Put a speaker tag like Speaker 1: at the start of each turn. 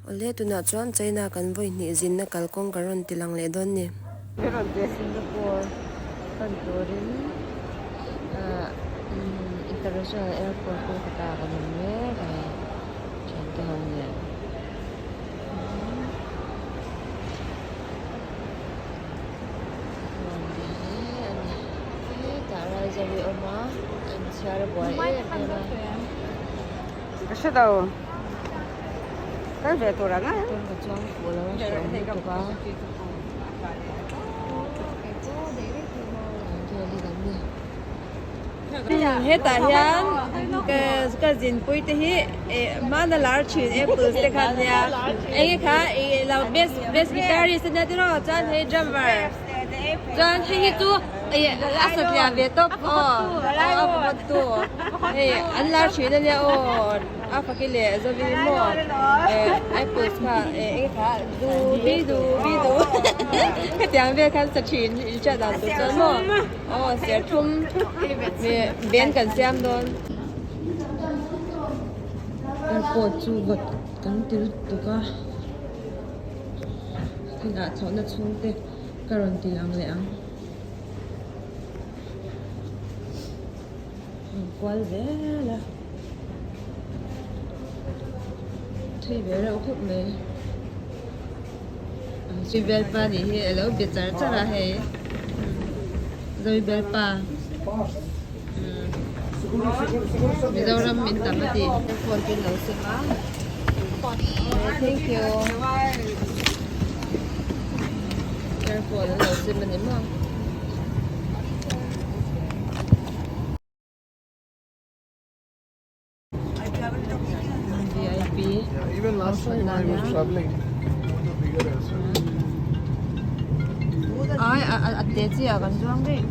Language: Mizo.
Speaker 1: Awle tunah chuan China kan vawi hnih zinna kalkawng ka rawn ti lang leh dawn ni. Singapore pan turin ahh International Airport Kolkata ah kan awm mek a hei thiante ho nen. Nuam ve hle a ni. Hetah Raizari a awm a, a inchhiar a buai em em a.
Speaker 2: Ka hre lo. Kal ve tur ang a.
Speaker 1: Chuan ka chuang fuh lo a hreawm lutuk a.
Speaker 3: Hetah hian ka zinpui te hi hmana lar thin apples te kha ania enge kha ih lo bass bass guitarist ania tiraw chuan hei drummer chuan hei hi chu ih a satliah ve tawp aw a phawt tu hei an lar thin ania aw a faki leh zovi maw eh apples kha eh enge kha du bi du bi du hetiang vel khan sa thin in hriat dan tur chuan maw. Aw serthum ben kan siam dawn. Airport chu vawt kan ti lutuk a inah thlawhna chhung te ka rawn ti lang leh ang rawn kual zel a thui ve reuh khawp mai zui velpa nih hi alo be char char a hei zui velpa Mizoram min tam a ti phone pin lo sem a thank you airphone an lo sem a ni maw. VIP
Speaker 4: Even last time I was traveling, it was bigger as well.
Speaker 3: Ai a a te chi ah kan chuang daih.